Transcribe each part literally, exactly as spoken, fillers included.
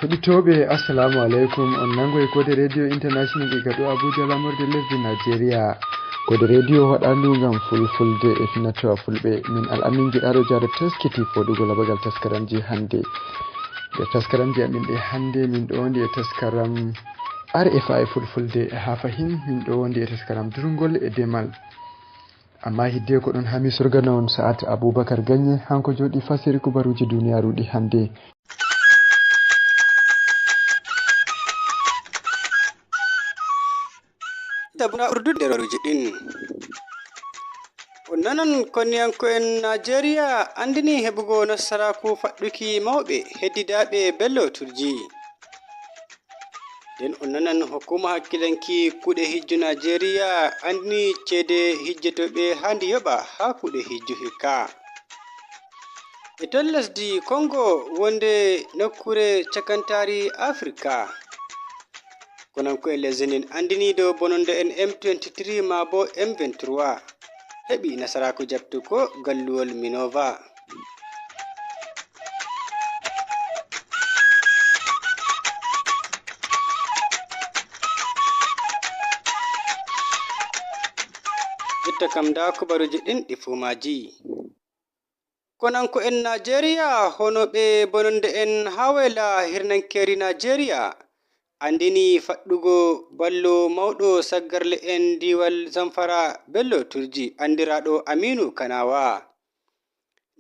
Heɗitooɓe, assalamu aleykum. On nango e Kode Radio International e gaɗo Abuja, lamorde lesdi Nigeria. Kode Radio waɗandu ngam fulfulde e finatowa fulɓe. Min al'amin giɗaɗo jaɗo taskiti foɗugo labagal taskaramji hannde. Nder taskaramji amin ɗe hannde, min ɗo wondi e taskaram R F I fulfulde. Haa fahin, min ɗo wondi e taskaram durngol e demal. Amma hiddeko ɗon hami sorgana on sa'at Abubakar Ganye, hanko joɗi fasiri kubaruji duniyaaru ɗi hannde. Tabuna urdude nder waruji ɗin. On nanan konniyanko'en Najeriya andini heɓugo nasaraaku faɗɗuki mawɓe heddidaaɓe Bello Turji. Nden on nanan hukuma hakkilanki kuuɗe hijju Najeriya andini ceede hijjotooɓe haandi yoɓa haa kuuɗe hijju hikka. E ton lesdi Kongo wonde nokkuure cakantaari Afirka. Konanko'en lesdi ndin andini dow bononde en M twenty-three maa bo M twenty-three heɓi nasaraaku jaɓtugo galluwol Minova. Jotta kam ndaa kubaruuji ɗin ɗi fuu maaji. Konanko'en Najeriya honooɓe bononde en haa wayla hirnankeeri Najeriya andini faɗɗugo ballo mawɗo saggarle'en diiwal Zamfara Bello Turji andiraaɗo Aminu Kanawa.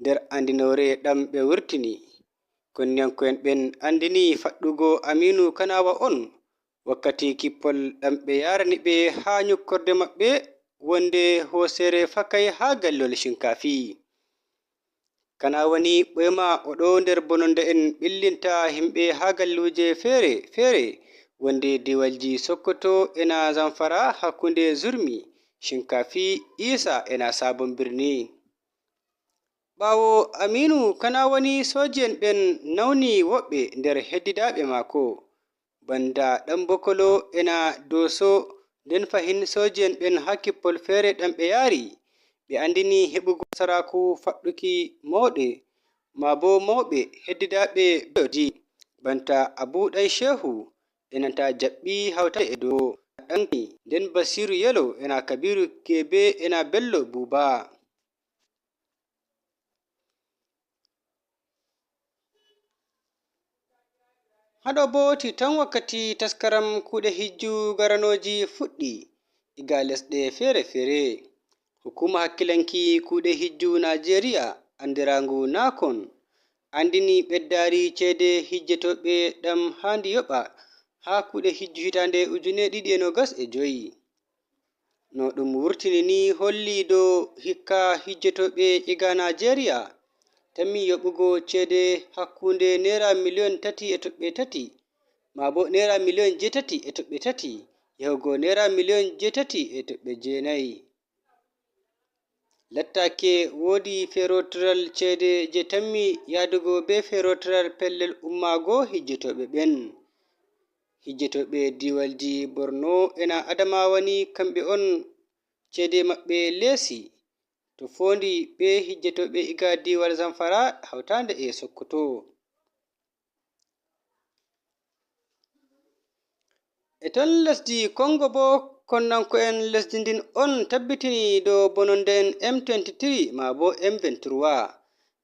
Nder andinoore ɗam ɓe wurtini, konniyanko'en ɓen andini faɗɗugo Aminu Kanawa on wakkati kippol ɗam ɓe yaarani ɓe haa nyukkorde maɓɓe wonde hooseere fakay haa gallol Shinkafi. Kana woni ɓoyma o ɗo nder bononde en ɓillinta himɓe haa galluuje feere feere wonde diiwalji Sokoto ena Zamfara hakkunde Zurmi, Shinkafi, Isa ena Sabon Birni. Ɓaawo Aminu Kana woni sooji'en ɓen nawni woɓɓe nder heddidaaɓe maako, banda Ɗanbokolo ena Dooso, nden fahin sooji'en ɓen haa kippol feere ɗam ɓe yaari, ɓe andini heɓugo saraaku faɗɗuki mawɗe, maa bo mawɓe heddidaaɓe Belloji, banta Abu Ɗan Shehu, enanta Jaɓɓi hawtaade e dow ɗanki, nden Basiiru Yelo ena Kabiiru Kebe ena Bello Buuba. Haɗo booti tan wakkati taskaram kuuɗe hijju garanooji fuɗɗi iga lesɗe feere-feere. Hukuma hakkilanki kuuɗe hijju Najeriya, andiraangu nakon, andini ɓeddaari ceede hijjotooɓe ɗam haandi yoɓa haa kuuɗe hijju hitaande ujune ɗiɗi e noogas e joyi. No ɗum wurtini ni holli dow hikka hijjotooɓe iga Najeriya tammi yoɓugo ceede hakkunde naira miliyon tati e toɓɓe tati, maa bo naira miliyon jeetati e toɓɓe tati, yahugo naira miliyon jeetati e toɓɓe jeenayi. Lattaake woodi ferotiral ceede je tammi yaadugo be ferotiral pellel ummaago hijjotooɓe ɓen. Hijjotooɓe diiwalji Borno ena Adamawa ni kamɓe on ceede maɓɓe leesi to foondi be hijjotooɓe iga diiwal Zamfara hawtaande e Sokoto. E ton lesdi Kongo bo, konnanko'en lesdi ndin on tabbitini dow bononde'en M twenty-three maa bo M twenty-three.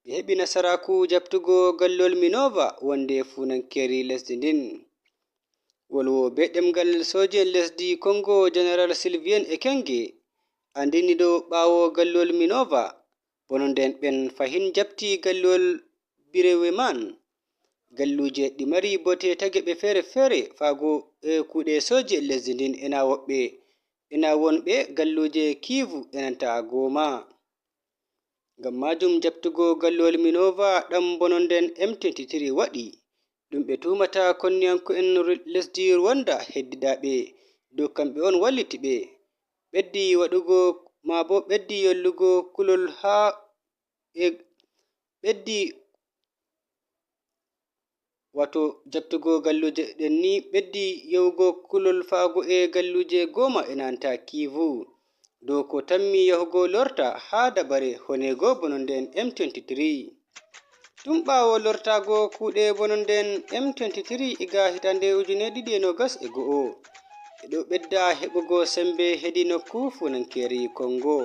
Ɓe heɓi nasaraaku jaɓtugo gallol Minova wonde fuunankeeri lesdi ndin. Wolwo be ɗemngal sooje'en lesdi Kongo, General Sylvain Ekenge, andini dow ɓaawo gallol Minova, bononde'en ɓen fahin jaɓti gallol Bireweman. Galluuje ɗi mari bote tageɓe feere-feere faago e kuuɗe sooje'en lesdi ndin ena woɓɓe, ena wonɓe galluuje Kivu enanta Goma. Ngam maajum jaɓtugo galluwol Minova ɗam bononde'en M twenty-three waɗi, ɗum ɓe tuumata konniyanko'en Ru-, lesdi Rwanda heddidaaɓe dow kamɓe on walliti ɓe. Ɓeddi waɗugo maa bo ɓeddi yollugo kulol haa e ɓeddi, wato jaɓtugo galluuje ɗen ni ɓeddi yewugo kulol faago e galluuje Goma enanta Kivu. Dow ko tammi yahugo lorta haa dabare honeego bononde'en M twenty-three. Tun ɓaawo lortaago kuuɗe bononde en M twenty-three iga hitande ujune ɗiɗi e nogas e go'o, e ɗo ɓedda heɓugo sembe hedi nokku fuunankeri Kongo.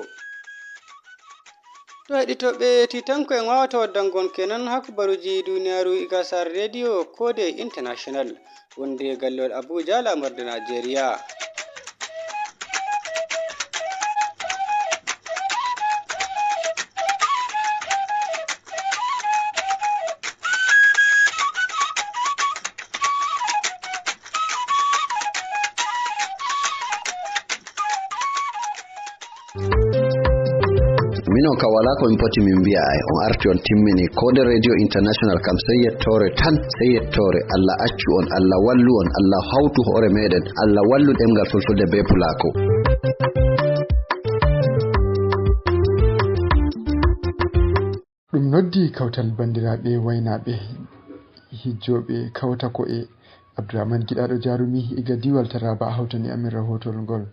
To heɗitooɓe tiitanko en waawata waddango on kenan haa kubaruuji duniyaaru iga sar rediyo Koode International. Wonde gallol Abuja, lamorde Najeriya. Minon kam walaa ko min poti min mbi'a, ay on arti on timmini. Koode Radio International kam sey yettoore tan, sey yettoore. Allah accu on, Allah wallu on, Allah hawtu hoore meɗen, Allah wallu ɗemngal fulfulde bee pulaako. Ɗum noddi kawtal banndiraaɓe waynaaɓe hijjooɓe kawta ko'e. Abdourahmane Giɗaaɗo Jarumi iga diwal Taraba hawtani amin rahootol ngol.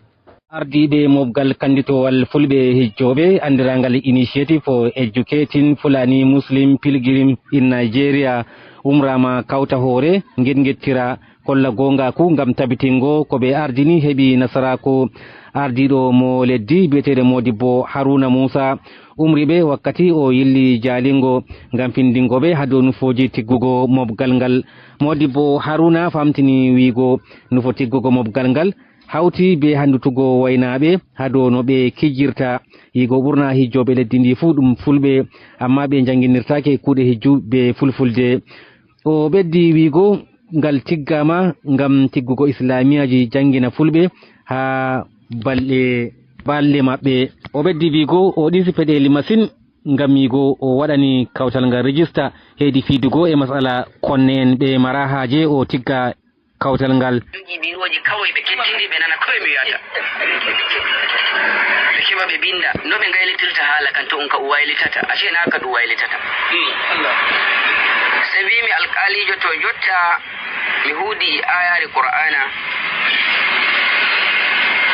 Ardiiɓe mobgal kannditowal fulɓe hijjooɓe anndiraangal Initiative for Educating Fulani Muslim Pilgrim in Nigeria umraama kawta hoore, ngetngettira, kolla goongaaku ngam tabitingo ko ɓe ardini heɓi nasaraaku. Ardiiɗo mo leddi biyeteeɗo Moodibbo Haruna Muusa umri ɓe wakkati o yilli jaalingo ngam findingo ɓe haa dow nufooji tiggugo mobgal ngal. Moodibbo Haruna famtini wiigo nufo tiggugo mobgal ngal hawti bee hanndutugo waynaaɓe haa dow no ɓe kijirta. Yigo ɓurna hijjooɓe leddi ndi fuu ɗum fulɓe, ammaa ɓe njannginirtaake kuuɗe hijju bee fulfulde. O ɓeddi wiigo ngal tiggaama ngam tiggugo islaamiyaaji janngina fulɓe haa balɗe balɗe maɓɓe. O ɓeddi wiigo o ɗisi peɗeeli masin ngam yigo o waɗani kawtal ngal rijista heedi fiidugo e masala konne'en ɓe maraa haaje o tigga kawtal ngal. Jogi biirooji kawri ɓe kettindiri ɓe nana koye mi wiyata. Ɓe keɓa ɓe binnda no ɓe ngaylitirta haala kan to ɗum ka ɗum waylitata, ashe naa ka ɗum waylitata. Sey mbiimi alkaaliijo to jotta mi huudii aayaare Qur'aana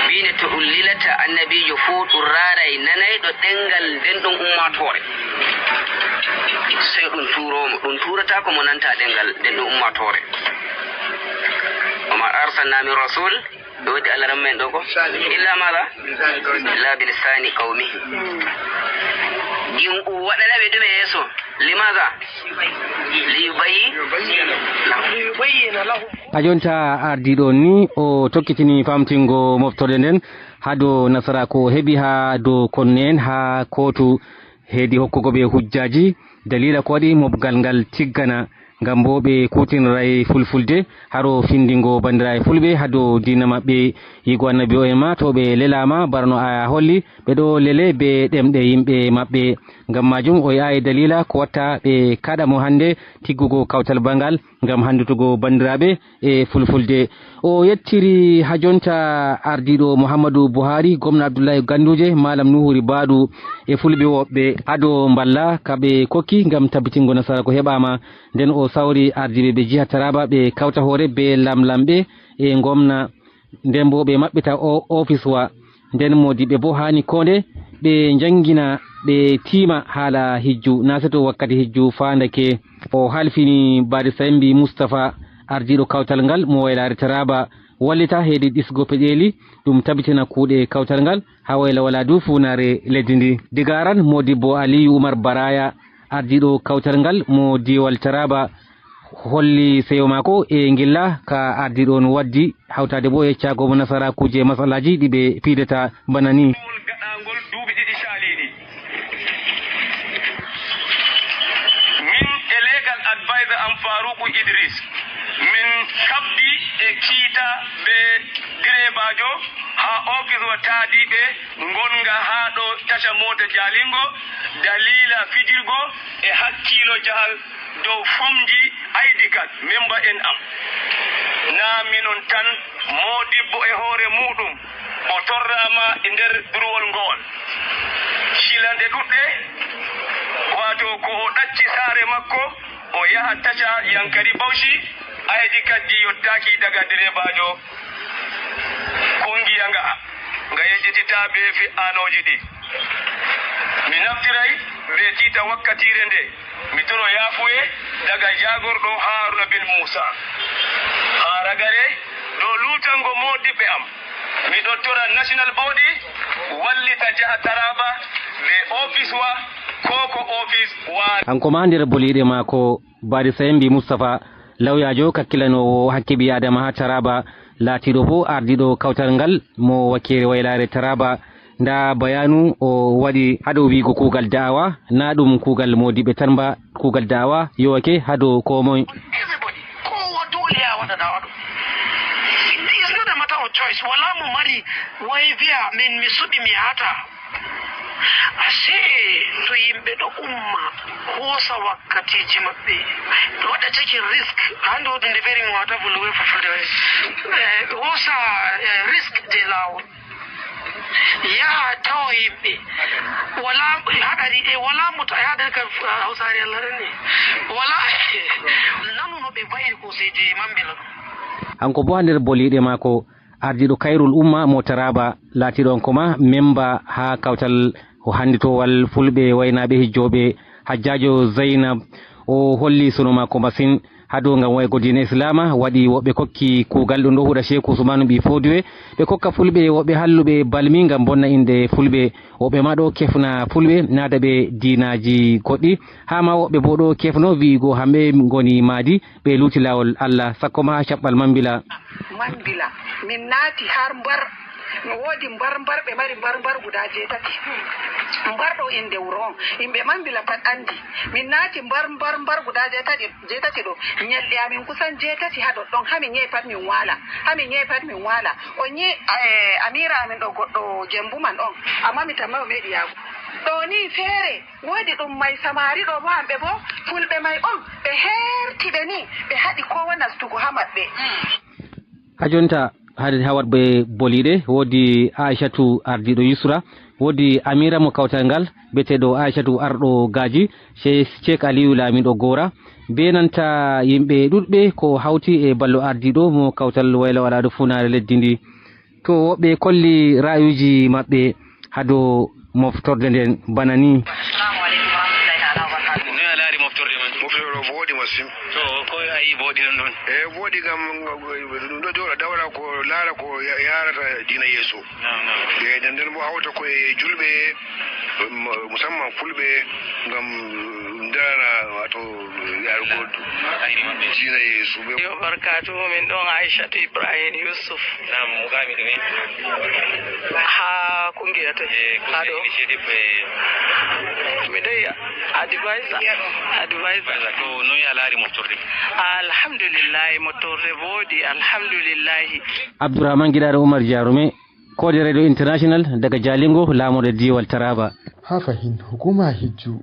wiynde to ɗum lilata annabiijo fuu ɗum raaray nanayɗo ɗemngal nden ɗon ummaatoore. Sey ɗum tuuroo mo, ɗum tuurataako mo nantaa ɗemngal nden ɗon ummaatoore. Wa ma arsalna min rasul, ɓe waddi Allah ramma en ɗo ko illa mala illa bilisani qawmihi. Ngam o waɗana ɓe ɗume yeeso? Limaza? Liyubayyi lahum. A jonta ardiiɗo on ni o tokkitini famtingo moftorɗe nden haa dow nasaraaku o heɓi haa dow konne'en haa kootu heedi hokkugo ɓe hujjaaji daliila ko waɗi mobgal ngal tiggana ngam boo ɓe kuutiniraay fulfulde haro findingo banndiraaɓe fulɓe haa dow diina maɓɓe. Yigo annabi o'en ma to ɓe lelaama bana no aaya holli ɓe ɗo lele bee ɗemɗe yimɓe maɓɓe. Ngam maajum o yi'aay daliila ko watta ɓe kaɗa mo hannde tiggugo kawtal ba ngal ngam hanndutugo banndiraaɓe e fulfulde. O yettiri haa jonta ardiiɗo Muhammadu Buhari, gomna Abdullahi Ganduje, Malam Nuhu Ribadu e fulɓe woɓɓe haa dow mballa ka ɓe kokki ngam tabbitingo nasaraaku heɓaama. Nden o sawri ardiiɓe ɓe jiha Taraba ɓe kawta hoore bee lamlamɓe e gomna nden boo ɓe maɓɓita o ofiswa. Nden moodiɓɓe boo haani koonde ɓe njanngina ɓe tiima haala hijju naa seto wakkati hijju faandake. O halfini Bari Saymbi Mustafa ardiiɗo kawtal ngal mo waylaare Taraba wallita heedi ɗisgo peƴeeli ɗum tabitina kuuɗe kawtal ngal haa wayla wala du fuunaare leydi ndi. Diga aran moodibbo Aliyu Umar Baraya ardiiɗo kawtal ngal mo diiwal Taraba holli seyo maako e ngilla ka ardiiɗo on waddi hawtaade bo e yeccaago mo nasaraakuuji e masalaaji ɗi ɓe piidata bana ni. Laawol gaɗaangol duuɓi ɗiɗi caaliiɗi, min e legal advisor am Faruku Idris min kaɓdi e kiita be direebaajo haa ofiswa taadiiɓe ngonga haa ɗo taca moota jaalingo daliila fijirgo e hakkiilo jahal dow fomji I D card memba en am. Naa minon tan, moodibbo e hoore muuɗum o torraama e nder durwol ngo'ol. Cilanɗe ɗuɗɗe, waato ko o ɗacci saare makko o yaha taca Yankari Bauchi, I D card ji yottaaki daga direebaajo kungiya nga'a nga yejjititaa bee fe'anooji ɗi mi naftiray. Ɓe tiita wakkatiire nde mi toro yaafuye daga jaagorɗo Haaruna bin Muusa. Haa ragare ɗo luutango moodiɓɓe am, miɗo tora National Body wallita jaha Taraaba be office wa koo ko office wa. Hanko ma nder boliiɗe maako, Baari Sayembi Mustapha, lawyaajo kakkilanoowo hakke ɓii Aadama haa Taraaba, laatiiɗo boo ardiiɗo kawtal ngal mo wakkeere waylaare Taraaba, ndaa bayaanu o waɗi haa dow wi'go kuugal da'awa, naa ɗum kuugal moodiɓɓe tan ba, kuugal da'awa yowake haa dow koo moy. Everybody, kowa dole ya waɗa da'awa ɗum. It's not a matter of choice. Wala mo mari way viya min mi suɓi mi yahata. Ashe to yimɓe ɗo umma hoosa wakkatiiji maɓɓe, waɗa taking risk, hande woɗi nde very mo wata bulu we fulfulde way. Eh, hoosa, eh, risk de laawol. Yaha tawa yimɓe. Wala haɗari e wala mota e haɗari ka, ah, Hawsaare Allah ren ni. Wala nanuno ɓe bayri ko seydi Mambila ɗum. Hanko bo haa nder boliiɗe maako, ardiiɗo Kayrul Umma mo Taraaba, laatiiɗo on koma memba haa kawtal ko hannditoowal Fulɓe waynaaɓe hijjooɓe, Hajjaajo Zaynab, o holli suno maako masin haa dow ngam waygo diina Islaama, waɗi woɓɓe kokki kuugal ɗum ɗo huɗa Sheeku Usmaanu ɓii Foodiwe, ɓe kokka Fulɓe woɓɓe halluɓe balmi ngam bonna innde Fulɓe, woɓɓe ma ɗo kefna Fulɓe, naada ɓe diinaaji goɗɗi, haa ma woɓɓe bo ɗo kefno wi'igo hamɓe ngoni maadi, ɓe luuti laawol Allah, sakko ma haa caɓɓal Mambila. Mambila, min naati har Mbar, no woodi Mbar Mbar, ɓe mari Mbar Mbar guda jeetati. Mbar ɗo innde wuro on, yimɓe Mambila pat anndi. Min naati Mbar Mbar Mbar guda jeetati, jeetati ɗo. Nyalɗe amin kusan jeetati haa ɗoɗɗon, haa min nya'i pat min waala, haa min nya'i pat min waala. O nyi, eh, amiira amin ɗo goɗɗo Jembu man on, amma mi tamma o meeɗi yaago. Ɗo ni feere, woodi ɗum may samaari ɗo bo, hamɓe bo, Fulɓe may on, ɓe heerti ɓe ni, ɓe haɗi kowa nastugo haa maɓɓe. Haa jonta, hade hawat be boliiɗe, woodi Aishatu ardiiɗo Yusra, woodi Amira mo kawtal ngal, biyeteeɗo Aishatu arɗo Gaaji, She-, Sheikh Aliyu laamiiɗo Gora, be nanta yimɓe ɗuɗɓe ko hawti e ballo ardiiɗo mo kawtal wayla walaaɗo fuunaare leddi ndi. To woɓɓe kolli ra'ayuuji maɓɓe haa dow moftorde nden bana ni. Assalamu alaikum warahmatullahi ta'ala wabarakatuh. Noy a laari moftorde man? Moftorde ɗo vooɗi masin. To, ko a yi vooɗi ɗon ɗon? E, vooɗi ngam ɗum ɗo jooɗa dawra ko laara ko ya-, yaarata diina yeeso. Naam, naam. E, nden, nden bo hawta ko e julɓe, mu-, musamman fulɓe, ngam darana, wato, yarugo diina yeeso. Yo barkatu, min ɗon Aishatu Ibrahim Yusuf. Naam, mukami ɗume? Haa ko ngiyata? Eh, ko haa ɗo. Seni, seni, eh. Mi ɗon advisor. Advisor. To, noy a laari moftorde? Alhamdulillahi, moftorde vooɗi, alhamdulillahi. Abdourahmane Giɗaaɗo Oumar Diaroumé, Koode Radio International daga Jalingo, laamorde diiwal Taraba. Haa fahin, hukuma hijju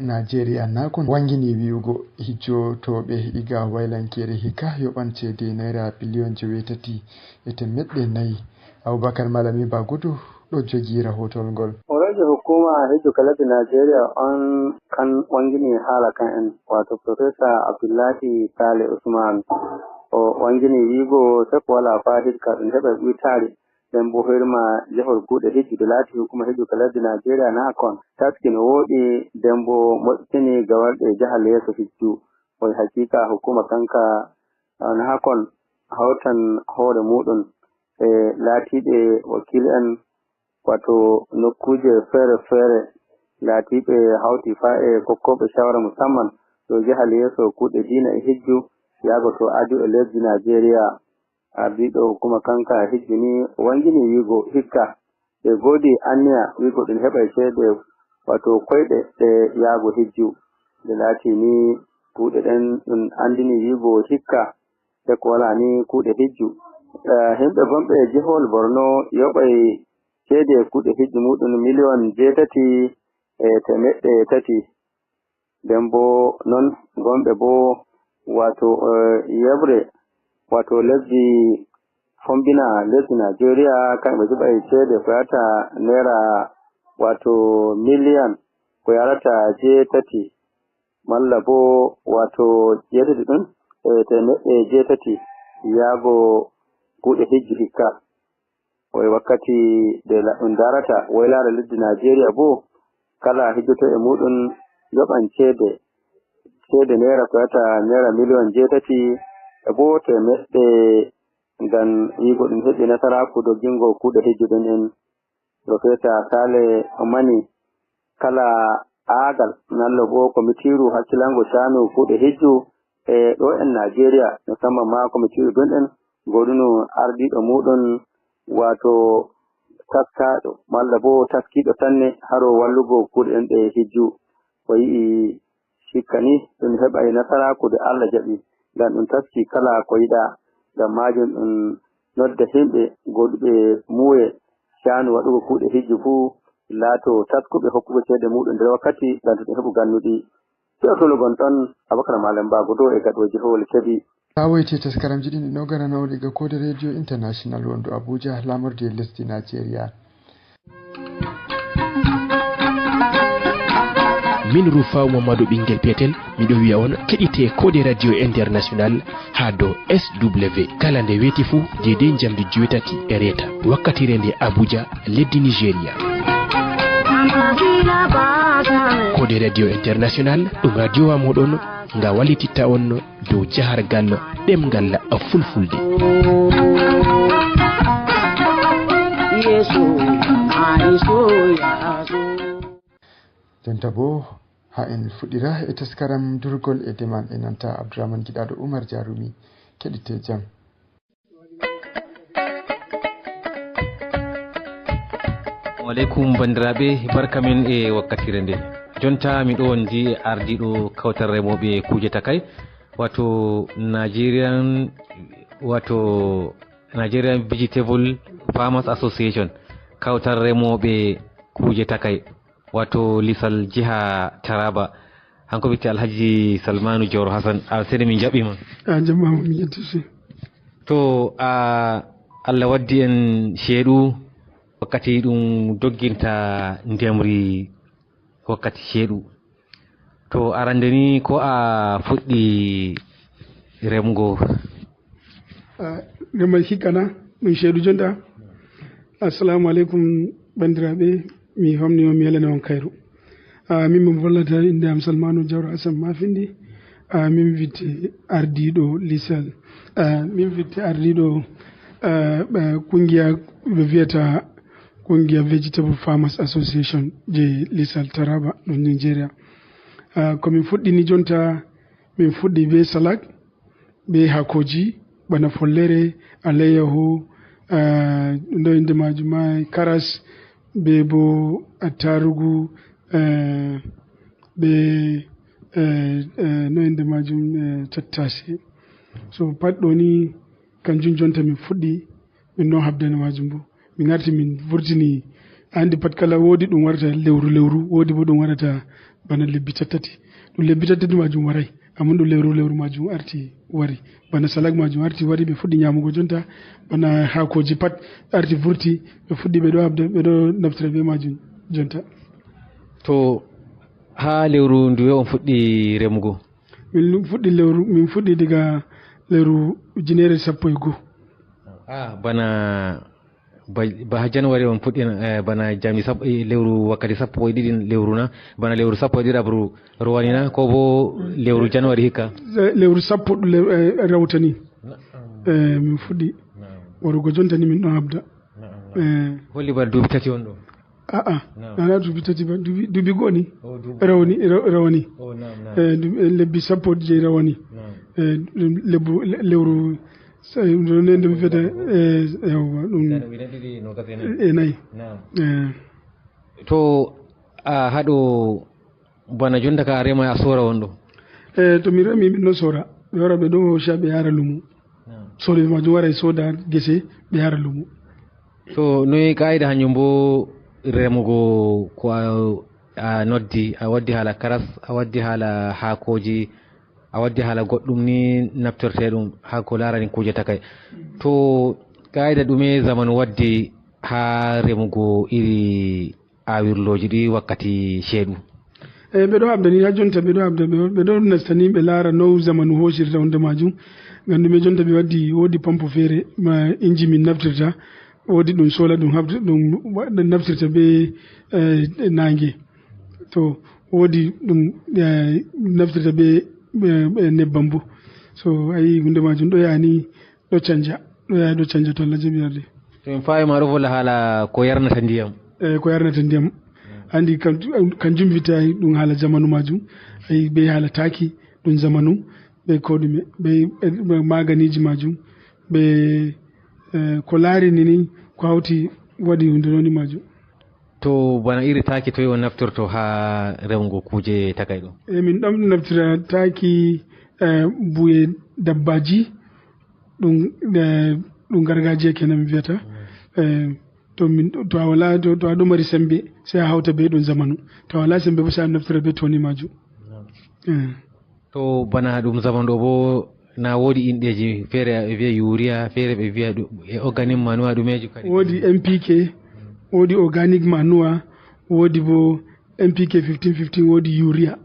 Najeriya na kon wangini wi'ugo hijjotooɓe iga waylankeere hikka yoɓan ceede naira biliyon jeweetati e temeɗɗe nayi. Abubakar Malami Bagudu ɗo jogi rahootol ngol. Hooreejo hukuma hijju ka lesdi Najeriya on kan wangini haala kan en, wato Professor Abdullahi Sale Usman. O wangini wi'ugo seko wala faa hikka ɗum heɓa ɓuytaari. Nden bo hoyru ma jahol kuuɗe hijju ɗe laati hukuma hijju ka lesdi Najeriya na kon taski no wooɗi, nden bo moƴƴini gawarɗe jahal yeeso hijju. Oy hakiika hukuma kanka na kon hawtan hoore muɗum e laatiiɓe wakiil'en, wato nokkuuje feere-feere laatiiɓe hawti faa e kokkooɓe shawara musamman dow jahal yeeso kuuɗe diina e hijju, yaago to adu e lesdi Najeriya. Ardiiɗo hukuma kanka hijju ni wangini wi'ugo hikka ɓe goodi anniya wi'ugo ɗum heɓay ceede, wato koyɗe ɗe yaago hijju. Nde laati ni kuuɗe ɗen ɗum andini wi'ugo hikka e ko wala ni kuuɗe hijju. Eh, himɓe gonɓe jihol Borno yoɓay ceede kuuɗe hijju muɗum miliyon jeetati e temeɗɗe tati. Nden bo non gonɓe bo wato, eh, yeɓre, wato lesdi fombina lesdi Najeriya, kamɓe ɓe joɓay ceede ko yata naira wato miliyan ko yarata jeetati, malla bo wato jeetati ɗum e temeɗɗe jeetati yaago kuuɗe hijju hikka. Ko e wakkati nde la-, ɗum darata woylaare lesdi Najeriya bo, kala hijjoto e muɗum yoɓan ceede, ceede neera ko yata neera miliyon jeetati e boo teemeɗɗe, ngam wiigo ɗum heɓi nasaraaku doggingo kuuɗe hijju ɗen en. Profesa Sale o mani kala aagal nallo boo komitiiru hakkilango caanu kuuɗe hijju e ɗo en Najeriya, musamman ma komitiiru ɗum en goɗunu ardiiɗo muɗum, wato taskaaɗo malla boo taskiiɗo sanne haro wallugo kuuɗe ɗen ɗe hijju. O yi'i hikka ni ɗum heɓay nasaraaku de Allah jaɓi, ngam ɗum taski kala ko yiɗa. Ngam maajum ɗum nodda himɓe goɗuɓe muuye caanu waɗugo kuuɗe hijju fuu laato taskuɓe hokkugo ceede muɗum nder wakkati ngam to ɗum heɓu gannuɗi. Keɗotooɗo gonɗon, Abakar Malam Bago ɗo e gaɗooji Howol Kebbi. Haa woyti taskaramji ɗin ino garanoo ɗi ga Koode Radio International wondu Abuja, laamorde lesdi Nigeria. Min Rufaw Mamadou Ɓinngel Petel, miɗo wiya on keɗite Koode Radio International haa dow S W kala nde weeti fuu deydey njamndi joweetati e reeta wakkatire nde Abuja, leddi Nigeria. Koode Radio International ɗum radiowa moɗon nga wallititta on dow jahargal ɗemngal fulfulde. Jonta boo haa en fuɗɗira e taskaram durgol e demal e nanta Abdourahmane Giɗaaɗo Oumar Jarumi. Keɗite jam. Aleykum banndiraaɓe, barka men e wakkatire nde. Jonta miɗo wondi e ardiiɗo kawtal remooɓe kuuje takay, wato Nigerian, wato Nigerian Vegetable Farmers Association, kawtal remooɓe kuuje takay, wato lisal jiha Taraba. Hanko witte Alhaji Salmanu Jawro Hasan, a sene min jaɓɓima. A jaɓɓama, mi yetti si. To a Allah waddi en ceeɗu wakkati ɗum dogginta ndemri wakkati ceeɗu. To arande ni ko a fuɗɗi remgo? Remay hikkana ɗum ceeɗu jonta. Assalamu aleykum banndiraaɓe, mi homni on mi yalani on kayru. Min mo vollata innde am Salmanu Jawro Asan Mafindi. Min witte ardiiɗo lisal, min witte ardiiɗo kungiya ɓe wiyata kungiya Vegetable Farmers Association je lisal Taraba ɗum Nigeria. Ko min fuɗɗini jonta, min fuɗɗi be salak, be hakoji bana follere, alayyaho, no innde majum ma, karas, be bo attarugu, be no innde majum, tattase. So pat ɗo ni kanjum jonta min fuɗɗi, min non habdani majum bo. Min arti min vurtini, a andi pat kala wodi ɗum warata lewru lewru, wodi bo ɗum warata bana lebbi tattati. Ɗum lebbi tattati majum warai, amma ɗum lewru lewru majum arti wari. Bana salak majum arti wari, ɓe fuɗɗi nyamugo jonta. Bana hakoji pat arti vurti, ɓe fuɗɗi ɓe ɗo habda, ɓe ɗo naftira be majum jonta. To ha lewru nduwe on fuɗɗi remugo? Min fuɗɗi lewru, min fuɗɗi diga lewru ujunere sappo e go. Ah, bana ba, ba ha januwari on puɗɗi, eh, bana jami sappo, eh, lewru wakkati sappo e ɗiɗi lewru na, bana lewru sappo e ɗiɗaɓru rowani na, ko bo lewru januwari hikka? Eh, lewru sappo ɗum lew- eh, rawtani. Eh, min fuɗɗi warugo jontani min ɗon habda. Eh, Holli bana duuɓi tati on ɗo? A'a, nana duuɓi tati ba, duuɓi duuɓi goo ni. Rawani, rawani. Eh, lebbi sappo je rawani. Eh, ɗum lebbu lewru. Ɗum ne ɗum fiyata. Eh, yawwa ɗum. E nayi. Eh. To a haɗo bana jonta ka a rema a sora on ɗo? Eh, to mi remi min ɗon sora, ɓe wara ɓe ɗo hoca ɓe yara lumo. Soɗo majum wara e soda gese ɓe yara lumo. To noy ka'ida hanjum bo remugo ko a, a noddi, a waddi hala karas, a waddi hala hakoji, a waddi hala goɗɗum ni naftorteɗum ha ko larani kuje takay. To ka'ida ɗume zamanu waddi ha remugo iri awirloji ɗi wakkati ceeɗu? Eyi, ɓe ɗo habda ni ha jonta, ɓe ɗo habda, ɓe ɗo nasta ni ɓe laara no zamanu hosirta wonde majum. Ngam ɗume jonta ɓe waddi, wodi pompe feere ma inji min naftirta, wodi ɗum sola ɗum habda ɗum naftirta be nange. To, woodi ɗum, eh, naftirta be, be, be nebbam bo. So a yi hunde majum ɗo yaha ni, ɗo canja, ɗo yaha ɗo canja to Allah jaɓi yarde. To en faawi ma ɗo vola haala ko yarnata ndiyam. Eh, ko yarnata ndiyam. Andi kam, kanjum witay ɗum haala zamanu majum. Ayi be haala taki ɗum zamanu, be ko ɗume, be, eh, maganiji majum, be, eh, ko laari ni ni, ko hawti waɗi hunde noni majum. To bana iri taki toy on naftorto ha remugo kuje takay ɗo? E min ɗon naftira taki, eh, buye dabbaji, ɗum, eh, ɗum gargajiya kenan mi wiyata. Eh, to min, to a wala, to, to a ɗo mari sembe, sai a hawta be ɗum zamanu. To a wala sembe bo sai a naftira be toni majum. Eh. To bana ɗum zamanu ɗo bo na woodi inɗeji feere ɓe viya urea, feere ɓe viya ɗu-, e organic manure ɗumeji kadi. Woodi N P K, woodi organic manure, woodi bo N P K fifteen fifteen, woodi urea.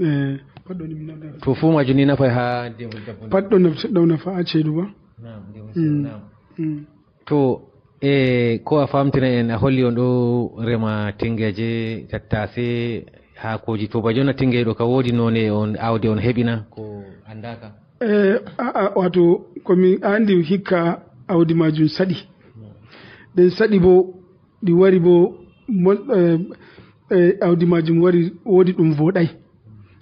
Eh, pat ɗo ni mi nodda. To fu majum ni nafay ha ndiyam dabbude. Pat ɗo naf-, ɗo nafa ha ceeɗu ba. Naam, ndiyam Mm. naam. Mm. To, e ko a famtina en, a holli on ɗo rema tingeje, tattase, haakoji. To ba jonna tingeje ɗo ka woodi none on awde on heɓina ko andaka? E, a, a, wato, ko mi andi hikka awdi majum saɗi. Den saɗi bo, ɗi wari bo, mo-, e, e, awdi majum wari, woodi ɗum voɗai.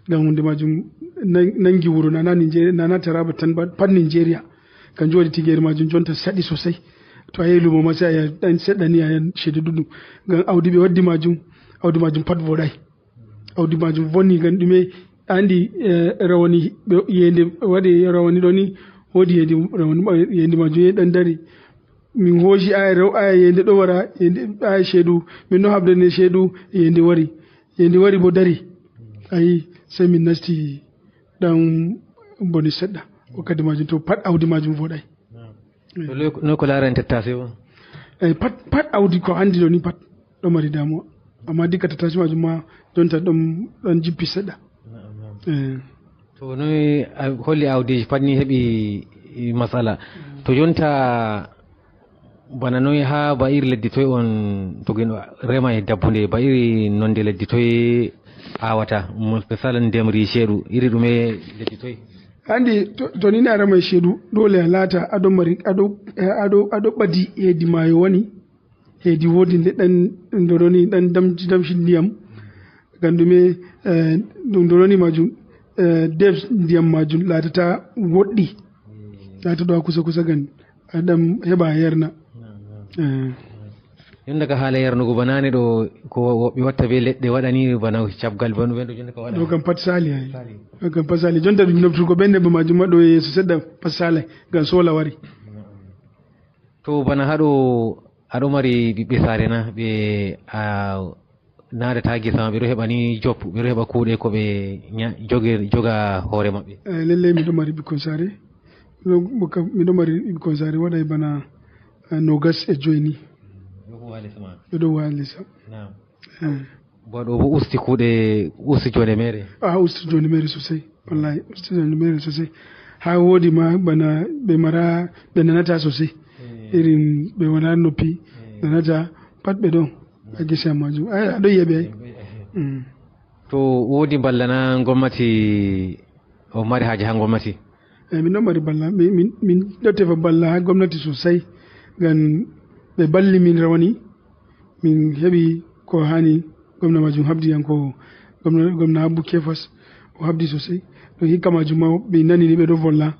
Ngam hunde majum nan-, nangi wuro, nana Nigeria, nana Taraba tan ba, pat Nigeria. Kanjum waɗi tigere majum jonta saɗi sosai. To a yehi lumo ma sai a yi'a ɗan seɗɗa ni a yi'an ceede ɗuɗɗum. Ngam awdi ɓe waddi majum, awdi majum pat voɗai. Awdi majum vonni ngam ɗume andi, eh, rawani ɓe yende waɗi rawani ɗo ni, woodi yende rawani ma-, yende majum yehi ɗan dari. Min hooci aya rew-, aya yende ɗo wara, yende aya ceeɗu, min ɗo habdane ceeɗu, yende wari. Yende wari bo dari. Ayi, sai min nasti ɗan boni seɗɗa. Wakkati majum to pat awdi majum voɗai. Naam. Eh. To lo-, no ko laarani tattase o? Eh, pat, pat awdi ko andi ɗo ni pat ɗo mari damuwa. Amma dikka tattase majum ma jonta ɗon, ɗon jippi seɗɗa. Naam, naam. Eh. To noy a holli awdiji pat ni heɓi, i, masala. Mm. To jonta bana noy ha ba iri leddi toy on to gen rema e dabbude, ba iri nonde leddi toy awata, mo-, misala ndemri ceeɗu, iri ɗume leddi toy? Andi to, to ni na rema e ceeɗu, dole a laata aɗo mari, aɗo, aɗo, aɗo ɓadi hedi maayo woni, hedi woodi nde ɗan, ɗum ɗo ni ɗan damji, damji ndiyam. Ngam ɗume, eh, ɗum ɗo ni majum, eh, depth ndiyam majum laatata woɗɗi. Laatata ɗo kusa kusa gan. Aɗam heɓa a yarna. Naam, naam. Eh. Yonde ka haala yarnugo ba nane ɗo ko woɓɓe watta be leɗɗe waɗani bana cabgal bana ɓen ɗo jonde ka waɗa. Ɗo kam pat sali ay. Sali. Ɗo kam pat sali. Jonta ɗum noftugo ɓen nebbam majum ma ɗo yeeso seɗɗa pat sali. Ngam sola wari. Naam. To bana haɗo aɗo mari ɓiɓɓe saare na ɓe a naadata gesa ma, ɓe ɗo heɓa ni job, ɓe ɗo heɓa kuuɗe ko ɓe nya-, joge-, joga hoore maɓɓe. Eh, lallai miɗo mari ɓikkon saare. Miɗo, miɗo mari ɓikkon saare waɗai bana, eh, nogas e joy ni. Ɗo huwa les ma. Ɓe ɗo huwa les am. Naam. Eh. Bo ɗo bo usti kuuɗe, usti jonde mere. Ah, usti jonde mere sosai. Wallahi, usti jonde mere sosai. Ha woodi ma bana ɓe mara, ɓe nanata sosai. Eh. Irin ɓe wala noppi, eh, nanata pat ɓe ɗon. A gese am majum. Ay, aɗo yi'a ɓe ay. Mm. To woodi mballa na gomnati, o mari haaje ha gomnati? Eh, min ɗon mari mballa. Min, min, min ɗo tefa mballa ha gomnati sosai. Ngam ɓe mballi min rawani. Min heɓi ko hani. Gomna majum habdi yan ko gomna, gomna Abbu Kefas. O habdi sosai. Ɗon hikka majum ma ɓe nani ni ɓe ɗo volla.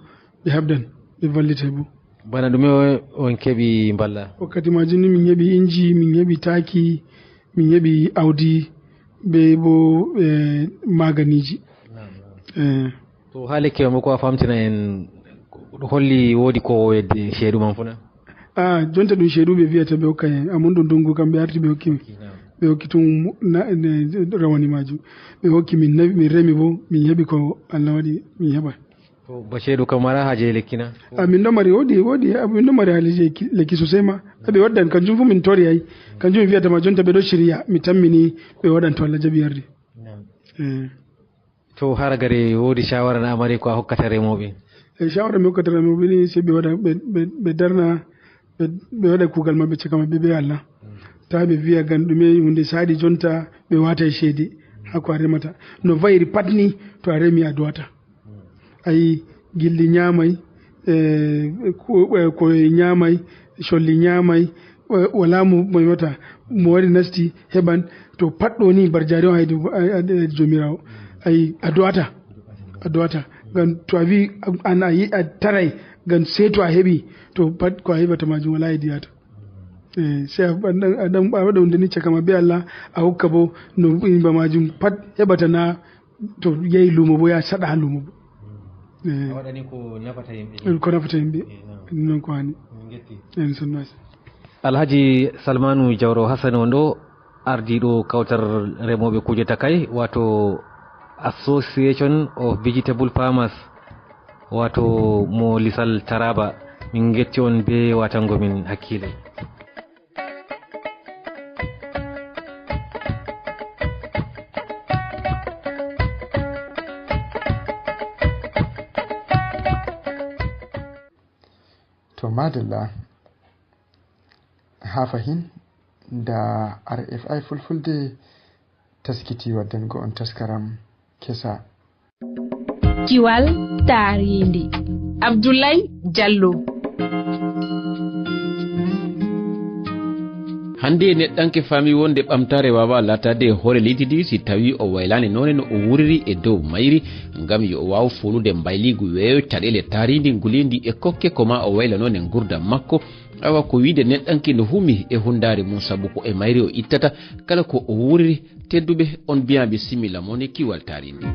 Ɓe habdan. Ɓe vallitay bo. Bana ɗume on keɓi mballa? Wakkati majum ni min heɓi inji, min heɓi taki, min heɓi awdi, be bo, eh, maganiji. Naam, naam. Eh. To ha lekki on bo ko a famtina en holli woodi ko yeddi ceeɗu man fu na? Ah, jonta ɗum ceeɗu ɓe viyata ɓe hokka en. Amon ɗum dungu kam ɓe arti ɓe hokki min. Naam. Ɓe hokki tun na-, ne, rawani majum. Ɓe hokki min nawi, min remi bo, min heɓi ko Allah waɗi min heɓa. To ba ceeɗu kam mara haaje lekki na? A min ɗo mari, woodi, woodi, a min ɗo mari haaje lekki, lekki sosai ma. A ɓe waddan, kanjum fu min tori ay. Kanjum mi viyata ma jonta ɓe ɗo shirya, mi tammini ɓe waɗan to Allah jaɓi yardi. Naam. Eh. To haragare woodi shawara na amare ko a hokkata remooɓe? Eh, shawara mi hokkata remooɓe ni sai ɓe waɗa, ɓe, ɓe, ɓe darna, ɓe, ɓe waɗa kuugal maɓɓe caka maɓɓe be Allah. Mm. Taa ɓe mbiya ngam ɗume huunde saaɗi jonta, ɓe waata e ceede haa ko a remata. No va'iri pat ni, to a remi a duwata. Ayi, gilli nyaamay, eh, ko, eh, koye nyaamay, colli nyaamay, eh, walaa mo, mo memata, mo wari nasti heɓan, to pat ɗo ni barjaari on hayde, hayde Joomiraawo. Ayi, a duwata, a duwata. Ngam to a wi, an a yi-, a taray, ngam sey to a heɓi, to pat ko a heɓata maajum walaa hedi yahata. Eh, sey a, a ɗan, a ɗan, a waɗa huunde ni caka ma be Allah, a hokka bo no yimɓe maajum pat heɓata na to yahi luumo bo, ya saɗa haa luumo bo. Eh. A waɗani ko nafata yimɓe. Ko nafata yimɓe. Eh, naam. Non ko hani. Min ngetti. En sonno. Alhaji Salmanu Jawro Hassan on ɗo, ardiiɗo kawtal remooɓe kuuje takay, wato Association of Vegetable Farmers, wato mo lisal Taraba. Min ngetti on be watango min hakkiile. To madalla, haa fahin, nda R F I Fulfulde taskiti waddango on taskaram kesa. Kiwal taariindi. Abdoulaye Diallo. Hannde neɗɗanke faami wonde ɓamtaare waawaa laataade e hoore leydi ndi si tawii o waylaani noone no o wuuriri e dow mayri, ngam yo o waaw foolude mbayliigu weeyo caɗeele taariindi nguleendi e kokke ko maa o wayla noone nguurndam makko. Awa ko wiide neɗɗanke no humi e hunndaare mum sabu ko e mayri o ittata kala ko o wuuriri. Tedduɓe, on mbiyaa bisimilla mon e Kiwal taariindi.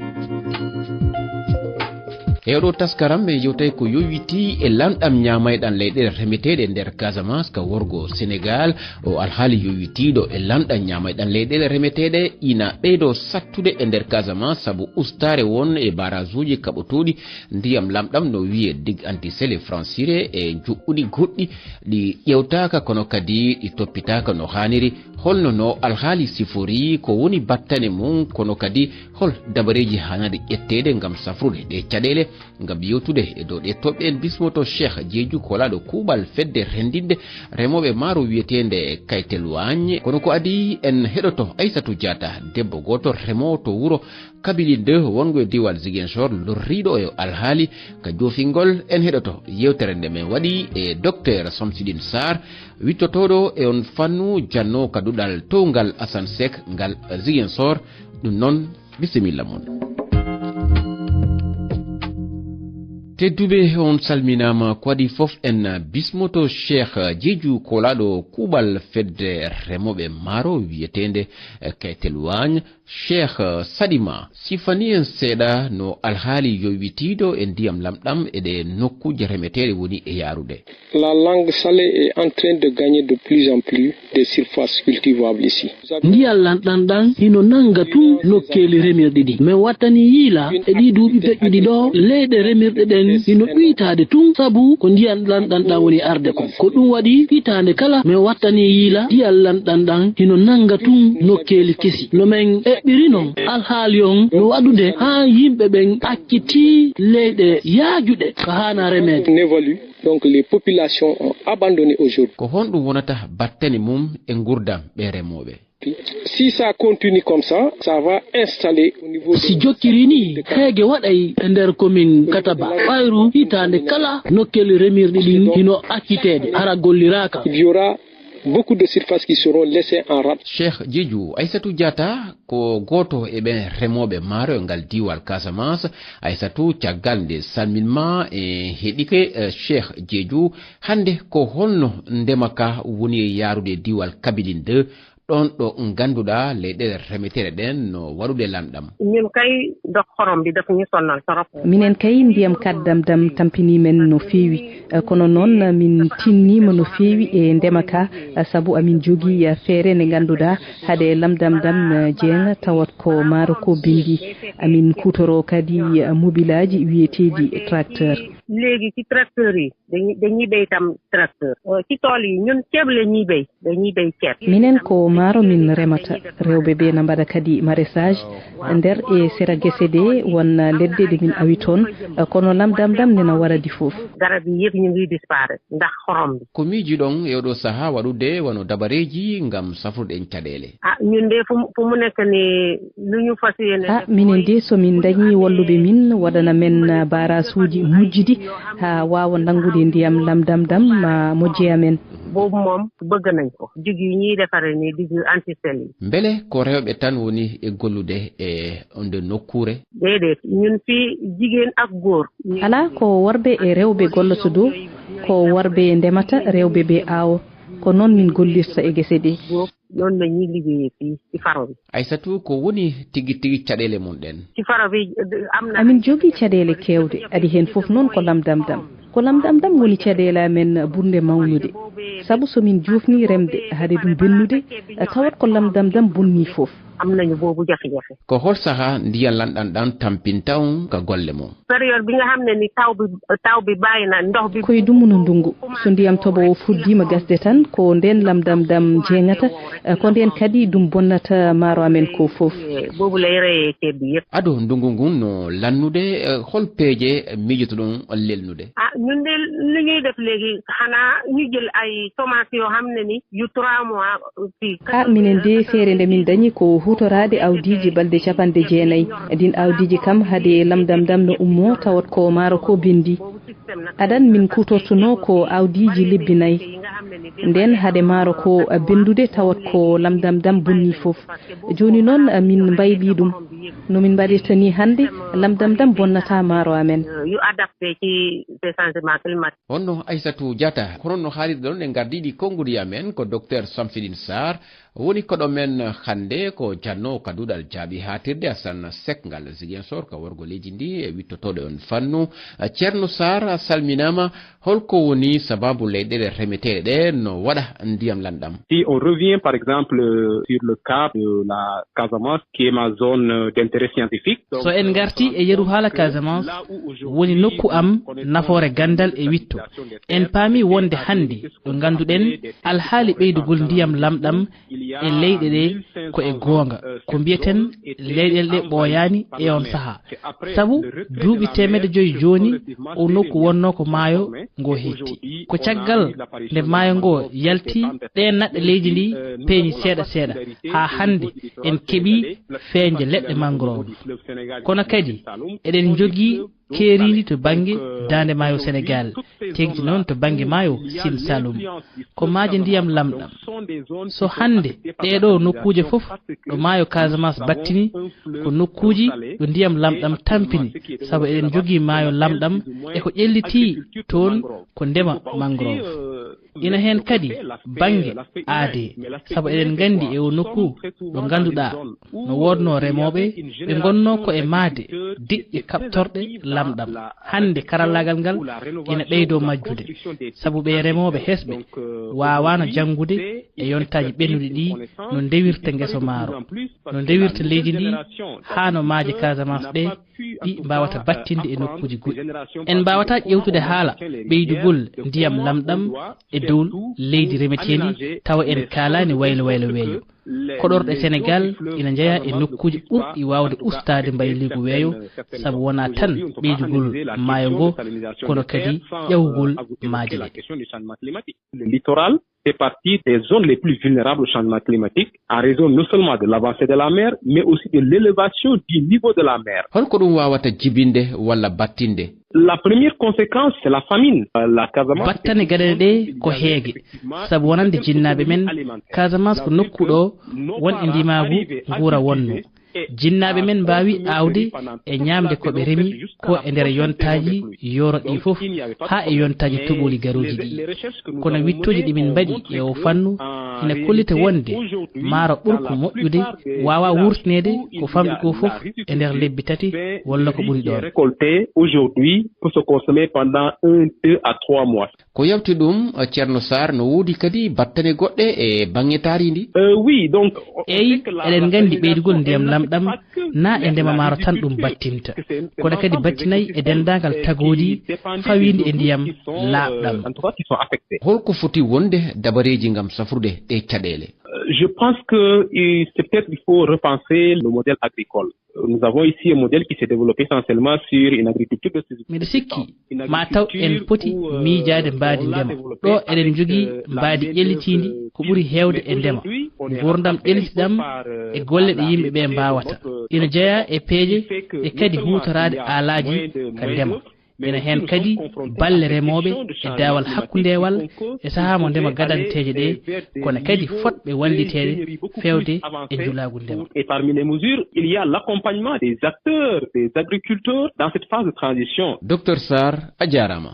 E oɗo taskaram, men yewtay ko yowitii e lanɗam ñaamayɗan leyɗeele remeteeɗe nder Casamance ka worgo Senegal. O alhaali yowitiiɗo e lanɗam ñaamayɗan leyɗeele remeteeɗe ina ɓeydo sattude e nder Casamance sabu ustaare won e barasuuji kaɓotooɗi ndiyam lamɗam no wiyee digue anti-sel e francire e njuɓɓuɗi goɗɗi ɗi ƴewtaaka kono kadi ɗi toppitaaka no haaniri. Holno no alhaali sifori, ko woni battane mum, kono kadi hol dabareeji haanaaɗi ƴetteede ngam safrude ɗe caɗeele? Ngam yewtude e dow ɗe toɓɓe en bismoto Cheikh Jeeju, koolaaɗo kuuɓal fedde renndinde remooɓe maaro wiyeteende Kaytel Waañ. Kono ko adii en heɗoto Aysatu Jaata, debbo gooto remoowo to wuro Kabilin deux wonngo e diiwal Ziguinchor, lorriiɗo e alhaali ka joofingol. En heɗoto yewtere nde men waɗi e Docteur Samsidine Sarr, wittotooɗo e on fannu, jannoowo ka duɗal towngal Assane Seck ngal Ziguinchor. Ɗum noon, bisimilla mon. Tedduɓe, on salminaama. Ko adii fof en bismoto Cheikh Jeeju, koolaaɗo kuuɓal fedde remooɓe maaro wiyeteende Kaytel Waañ. Cheikh, eh, Sadima, sifani en seeɗa no alhaali yowitiiɗo e ndiyam lamɗam e ɗe nokkuuje remeteeɗe woni e yaarude. La langue salée est en train de gagner de plus en plus des surfaces cultivables ici. Ndiyam lanɗam ɗam hino nannga tun nokkeeli remirɗi ɗin. Men wattani yiila e ɗii duuɓi feƴƴuɗi ɗo, leyɗe remirɗe ɗen hino ɗuytaade tun, sabu ko ndiyam lanɗam ɗam woni arde kon. Ko ɗum waɗi hitaande kala men wattani yiila ndiyam lanɗam ɗam hino nannga tun nokkeeli kesi. No men eɓɓiri non, alhaali on no waɗude haa yimɓe ɓen accitii leyɗe yaajuɗe ko haana remeede. On évalue, donc les populations ont abandonné aujourd'hui. Ko honɗum wonata battane mum e ngurdam ɓe remooɓe? Si ça continue comme ça, ça va installer au niveau de... Si jokkiri ni, heege waɗay e nder komin Kataba. Ɓayru hitaande kala nokkeeli remirɗi ɗin hino acciteede, hara golliraaka. Il y aura beaucoup de surfaces qui seront laissées en rade. Cheikh Jeeju, Aysatu Jaata ko gooto e ɓen remooɓe maaro e ngal diiwal Casamance. Aysatu, caggal nde salmin ma e heɗike, eh, Cheikh Jeeju, hannde ko holno ndema ka woni e yaarude e diiwal Kabilin deux, ɗon ɗo ngannduɗaa leyɗeele remeteeɗe ɗen no waɗude lanɗam? Min kay, dok xorom bi daf ñu sonal trop. Minen kay, ndiyam kaddam dam tampinii men no feewi. Eh, kono noon, min tinniima no feewi e ndema ka, eh, sabu amin jogii, eh, feere nde ngannduɗaa, hade lamdam dam, eh, jeeŋa, tawat ko maaro ko binndi. Amin kuutoroo kadi, eh, mobilaaji wiyeteeɗi tracteur. Léegi ci tracteur yi, dañuy, dañuy béy tam tracteur. Eh, ci tool yi, ñun ceeb la ñuy béy, dañuy béy ceeb. Minen ko Maaro min remata, rewɓe ɓe na mbaɗa kadi maraîchage nder e sera gese ɗe, won leɗɗe ɗe min awi toon, kono lamdam dam nena waradi fof. Garabi yëpp ñu ngi disparaître ndax xorom bi. Ko miijiɗon e oɗo sahaa waɗude wano dabareeji ngam safrude en caɗeele? Ah, ñun de fu mu, fu mu nekk ni lu ñu fas yéene Ah, def minen mooy de, so min dañi walluɓe min, waɗana men, ah, barasuuji mujjidi haa waawa nanngude ndiyam lamdam dam, ah, mo jeya men. Boobu moom bëgg nañ ko. Dig yi ñuy defaree ni, dig yu antisel yi. Mbele ko rewɓe tan woni e gollude e nde nokkuure? Déedéet, ñun fii jigéen ak góor. Alaa, ko worɓe e rewɓe gollata ɗo, ko worɓe ndemata, rewɓe ɓe aawo. Ko noon min gollirta e gese ɗe. Noonu la ñuy liggéeyee fii ci faro bi. Aysatu, ko woni tigi tigi caɗeele mon ɗen? Ci faro bi, am na Amin jogii caɗeele keewɗe, adi heen fof noon ko lamdam dam. Ko lamdam dam woni caɗeele amen ɓurnde mawnude. Sabu so min juufni remde, hade ɗum bennude, tawat ko lamdam dam bonni fof. Am nañu boobu jafe-jafe. Ko hol sahaa ndiyan lanɗam ɗam tampinta on ka golle mon? Période bi nga xam ne ni taw bi, taw bi bàyyi na ndox bi. Koye dumunna ndungu, so ndiyam toɓo o fuɗɗiima gasde tan, ko ndeen lamdam dam jeeŋata, eh, ko ndeen kadi ɗum bonnata maaro amen ko fof. Boobu lay reyee ceeb bi yëpp. Ado ndungu ngun no lannude, eh, hol peeje miijotoɗon lelnude? Ah, ñun de li ñuy def léegi, xanaa ñu jël ay semence yoo xam ne ni yu trois mois, fii. Ha, minen de, feere nde min dañi ko huutoraade awdiiji balɗe capanɗe jeenayi. Ɗin awdiiji kam, hade lamdam dam no ummoo, tawat ko maaro ko bendi. Adan min kuutortunoo ko awdiiji lebbi nayi. Nden hade maaro ko bendude, tawat ko lamdam dam bonni fof. Jooni noon, min mbayli ɗum. No min mbaɗirta ni hannde, lamdam dam bonnata maaro amen. Yu adapté ci ces changements climatiques. Honno Aysatu Jata, ko honno haalirɗon e ngardiiɗi konguɗi amen, ko Docteur Samsidine Sarr, woni koɗo men hannde, ko jannoowo ka duɗal jaaɓi haatirde Assane Seck ngal Ziguinchor ka worgo leydi ndi e wittotooɗo on fannu. Ceerno Sarr, a salminaama. Holko woni sababu leyɗeele remeteeɗe ɗe no waɗa ndiyam lanɗam? Si on revient, par exemple, euh, sur le cas de la Casamance, qui est ma zone, euh, d'intérêt scientifique, donc, So en ngarti e yeru haala Casamance, woni nokku am nafoore ganndal e witto. En paami wonde hannde ɗo ngannduɗen alhaali ɓeydugol ndiyam lamɗam e leyɗe ɗe ko e goonga ko mbiyeten leyɗeele ɗe ɓooyaani e on sahaa. Sabu duuɓi teemedde joyi jooni, o nokku wonnoo ko maayo ngo hetti. Ko caggal nde maayo ngo yalti, ɗeen naɗɗe leydi ndi peeñi seeɗa seeɗa, haa hannde en keɓii feeñde leɗɗe mangrove. Kono kadi eɗen njogii keeriindi to bannge daande maayo Senegaal, teeŋti noon to bannge maayo Siin Saalum. Ko maaje ndiyam lamɗam. So hannde ɗee ɗoo nokkuuje fof ɗo maayo Casamance battini, ko nokkuuji ɗo ndiyam lamɗam tampini, sabu eɗen njogii maayo lamɗam e ko ƴellitii toon ko ndema mangrove. Ina heen kadi bannge aadee, sabu eɗen nganndi e oo nokku ɗo ngannduɗaa no woodnoo remooɓe, ɓe ngonnoo ko e mahde diƴƴe kaɓtorɗe lamɗam. Hannde karallaagal ngal ina ɓeydoo majjude, sabu ɓee remooɓe hesɓe waawaano janngude e yontaaji ɓennuɗi ɗi no ndewirta ngeso maaro, no ndewirta leydi ndi, haa no maaje Casamance ɗe ɗi mbaawata battinde e nokkuuji goɗɗi. En mbaawataa ƴeewtude haala ɓeydugol ndiyam lamɗam e dow leydi remeteendi tawa en kaalaani waylo waylo weeyo. Koɗorɗe Senegaal ina njeyaa e nokkuuji ɓurɗi waawde ustaade mbayliigu weeyo, sabu wonaa tan ɓeydugol maayo ngo, kono kadi ƴawugol maaje ɗe. Le littoral fait partie des zones les plus vulnérables au changement climatique en raison non seulement de l'avancée de la mer, mais aussi de l'élévation du niveau de la mer. Holko ɗum waawata jibinde walla battinde? La première conséquence, c'est la famine. Euh, la Casamance Battane gaɗeɗe ɗe ko heege, sabu wonande jinnaaɓe men, Casamance ko nokku ɗo won e ndimaagu nguura wonno. Jinnaaɓe men mbaawi aawde e ñaamde ko ɓe remi ko e nder yontaaji yooro ɗi fof, haa e yontaaji toɓooli garooji ɗi. Kono wittooji ɗi min mbaɗi e oo fannu ina kollita wonde maaro ɓurko moƴƴude waawaa wuurtineede ko famɗi ko fof e nder lebbi tati walla ko ɓuri ɗoon. Récolté aujourd'hui peut se consommer pendant un, deux à trois mois. Ko yawti ɗum, Ceerno Saar, no woodi kadi battane goɗɗe e baŋŋe taariindi? Euh, oui, donc, Eyi, eɗen nganndi ɓeydugol ndiyam lamɗam na e ndema maaro tan ɗum battinta, kono kadi battinay e denndaangal tagoodi fawiindi e ndiyam laaɓɗam. Holko foti wonde dabareeji ngam safrude ɗee caɗeele? Je pense que euh, c'est peut-être il faut repenser le modèle agricole. Nous avons ici un modèle qui s'est développé essentiellement sur une agriculture de subsistance. Miɗo sikki ma taw en poti miijaade mbaadi ndema. Ɗo eɗen njogii mbaadi ƴellitiindi ko ɓuri heewde e ndema. Nguurndam ƴellitiɗam e golle ɗe yimɓe ɓe mbaawata. Ina jeyaa e peeje e kadi huutoraade aalaaji ka ndema. Ina heen kadi balle remooɓe e daawal hakkundeewal e sahaa mo ndema gadanteeje ɗe, kono kadi fotɓe walliteede feewde e njulaagu ndema. Et parmi les mesures, il y a l'accompagnement des acteurs, des agriculteurs dans cette phase de transition. Docteur Sarr, a jaaraama.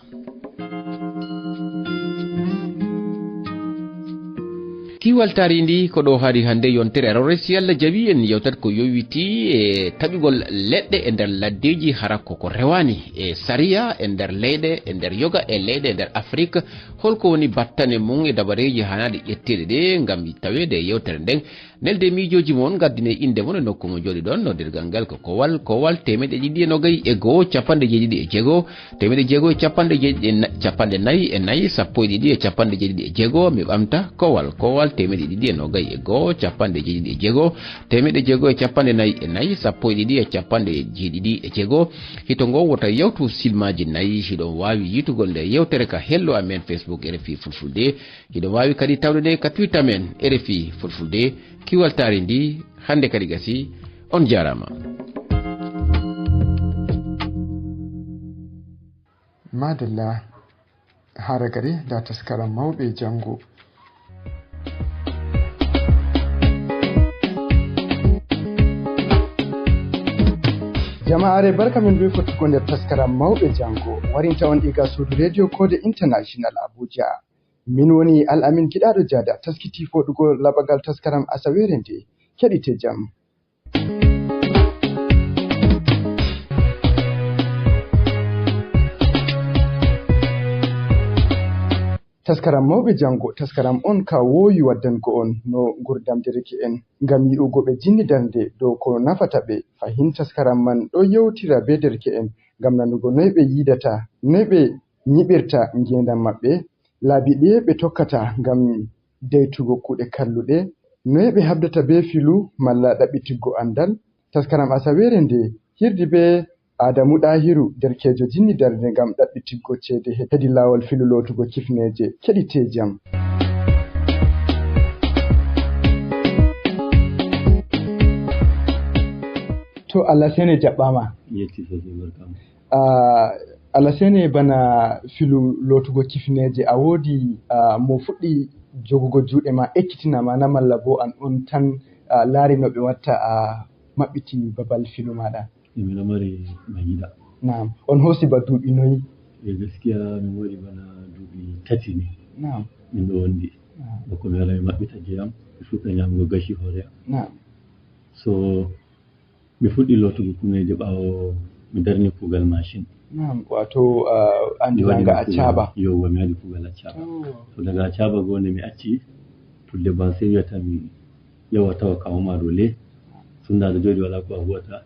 Kiwal taarindi ko ɗo haari hannde yontere arore, si Allah jaɓi en yewtat ko yowiti e taɓigol leɗɗe e nder laddeeji, hara ko ko rewaani e sariya e nder leyɗe, e nder yoga e leyɗe e nder Afrik. Holko woni battane mum e dabareeji haanaaɗi ƴetteede ɗe ngam taweede e yewtere nden? Nelde miijooji mon, ngaddine innde mon e nokku mo njooɗiɗon. Noddirgal ngal ko kowal, kowal, teemeɗɗe ɗiɗi e nogay e go'o, capanɗe jeeɗiɗi e jeego, teemeɗɗe jeego e capanɗe jeeɗiɗi e na-, capanɗe nayi e nayi, sappo e ɗiɗi e capanɗe jeeɗiɗi e jeego. Mi ɓamta, kowal, kowal, teemeɗɗe ɗiɗi e nogay e go'o, capanɗe jeeɗiɗi e jeego, teemeɗɗe jeego e capanɗe nayi e nayi, sappo e ɗiɗi e capanɗe jeeɗiɗi e jeego. Hito ngo wota yawtu silmaaji nayi. Hiɗon waawi yiitugol nde yewtere ka hello amen Facebook R F I Fulfulde. Hiɗon waawi kadi tawde nde ka Twitter men R F I Fulfulde. Kiwal taarindi hannde kadi gasi. On jaaraama. Madalla, hara kadi nda taskaram mawɓe janngo. Jamaare, barka men be fottugo nder taskaram mawɓe janngo. Warinta on iga suudu Radio Code International Abuja. Min woni Al Amin Giɗaaɗo Jaada, taskiti foɗugo laɓagal taskaram asaweere nde. Keɗite jam. Taskaram mawɓe janngo, taskaram on ka woowi waddango on no ngurdam dereke'en, ngam yi'ugo ɓe jinni darnde dow ko nafata ɓe. Fahin taskaram man ɗo yewtira be dereke'en ngam nanugo noy ɓe yiidata, noy ɓe nyiɓirta ngeendam maɓɓe, laabi ɗiye ɓe tokkata ngam daytugo kuuɗe kalluɗe, noye ɓe habdata bee filu malla ɗaɓɓitiggo anndal? Taskaram asaweere nde hirdi bee Aadamu Ɗaahiru, derkeejo jinni darnde ngam ɗaɓɓitiggo ceede he-, hedi laawol filu lootugo kifneeje. Keɗite jam. To Allah sene jaɓɓaama. Yetti sosai, barkamu. Ah, Allah sene, bana filu lootugo kifneeje, a woodi, ah, mo fuɗɗi jogugo juuɗe ma, ekkitina ma na, malla bo an on tan, ah, laari no ɓe watta, a maɓɓiti babal filu maaɗa? E, miɗo mari Mayida. Naam. On hoosi ba duuɓi noy? E, gaskiya min waɗi bana duuɓi tati ni. Naam. Min ɗo wondi. Naam. Bako mi wala mi maɓɓita jeyam, mi fuɗɗa nyamugo gashi hoore am. Naam. So, mi fuɗɗi lootugo kuneeje ɓaawo mi darni kuugal machine. Naam, wato, ah, anndiraanga a caaba. Yowwa, mi waɗi kuugal a caaba. To. To daga a caaba goo nde mi acci, pulde ban sey wiyata mi yawa tawa kawo ma ɗo le. Tunda aɗa jooɗi wala ko a huwata,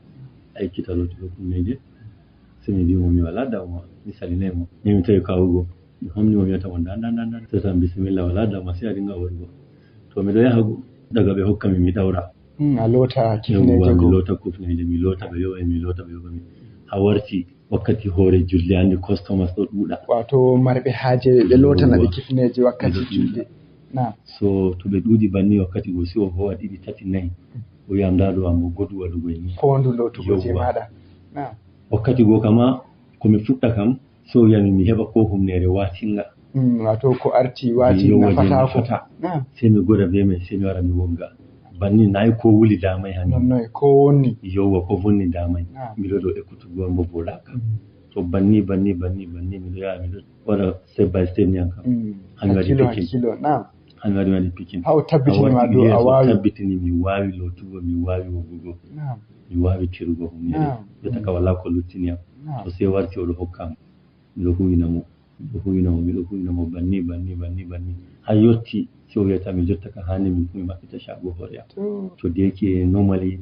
a ekkita lootugo kuneeje. Sey mi mbi'i mo mi wala damuwa, mi salinay mo. Nde mi tawi kawo goo, mi homni mo mi wiyata mo nda, nda, nda, nda. Sey tan bisimilla wala damuwa, sey a dinga warugo. To miɗo yaha goo, daga ɓe hokka mi mi ɗawra. Hmm, a loota kifneeje goo. Yawwa, mi loota kufneeje, mi loota ɓe yowe, mi loota ɓe yowe mi. Ha warti wakkati hoore julde, anndi customers ɗo ɗuuɗa. Wato marɓe haaje ɓe lootana ɓe kifneeje wakkati julde. Naam. So to ɓe ɗuuɗi banni wakkati goo, si o howa ɗiɗi, tati, nayi, o wi'a nda ɗo ambo godu waɗugo e ni. Foondu lootugo je maaɗa. Naam. Wakkati goo kama ko mi fuɗɗa kam, so o wi'a mi mi heɓa ko humneere watinga. Mm, wato ko arti wati nafata ko. Naam. Sey mi goda be mai, sey mi wara mi wogga. Banni nayi ko wuli damai hami. Non noy ko wonni? Yowwa, ko vonni damai. Naam. Miɗo ɗo ekkutugo ambo boɗaka. Mm. To banni, banni, banni, banni, miɗo yaha, miɗo waɗa step by step ni an kam. Mm. Hami waɗi picking. Kilo, naam. Hami waɗi, waɗi picking. Ha o tabbitini ma ɗo a waawi. Tabbitini mi waawi lootugo, mi waawi woggugo. Naam. Mi waawi tirugo humneere. Naam. Jotta ka wala ko luttini am. Naam. O sey warti o ɗo hokka am. Miɗo huwina mo, miɗo huwina mo, miɗo huwina mo banni, banni, banni, banni. Haa yotti, si o wiyata mi jotta ka haani min fu mi maɓɓita caago hoore am. To. To deeki e normally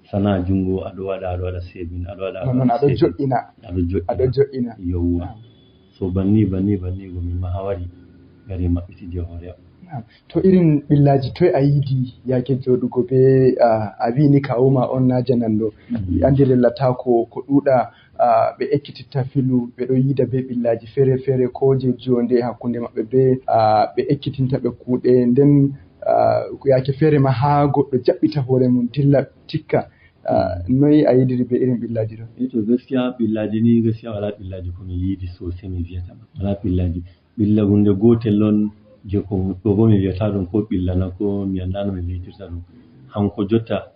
sana'a junngo, aɗo waɗa, aɗo waɗa saving, aɗo waɗa, aɗo waɗa saving. Non, non, aɗo joɗɗina. Aɗo joɗɗina. Aɗo joɗɗina. Yowwa. Ah. So banni, banni, banni, go mi ma hawari, gari maɓɓitidi e hoore am. To irin ɓillaaji toy a yiidi yaake jooɗugo bee, a, a wi'ni kaawuma on na jananno. Anndi lellata ko, ko ɗuuɗa, a, ɓe ekkititta filu, ɓe ɗo yiida bee ɓillaaji feere-feere, ko jey joonde hakkunde maɓɓe bee, a, ɓe ekkitinta ɓe kuuɗe. Nden, a, yaake feere ma haa goɗɗo jaɓɓita hoore mum dilla tikka. A, noy a yiidiri bee irin ɓillaaji ɗo? E to, gaskiya ɓillaaji ni, gaskiya walaa ɓillaaji ko mi yiidi sosai mi wiyata ma. Walaa ɓillaaji. Ɓilla huunde gootel on je ko ɗo bo mi wiyata ɗum ko ɓilla na ko mi anndaa no mi vi'tirta ɗum. Hanko jotta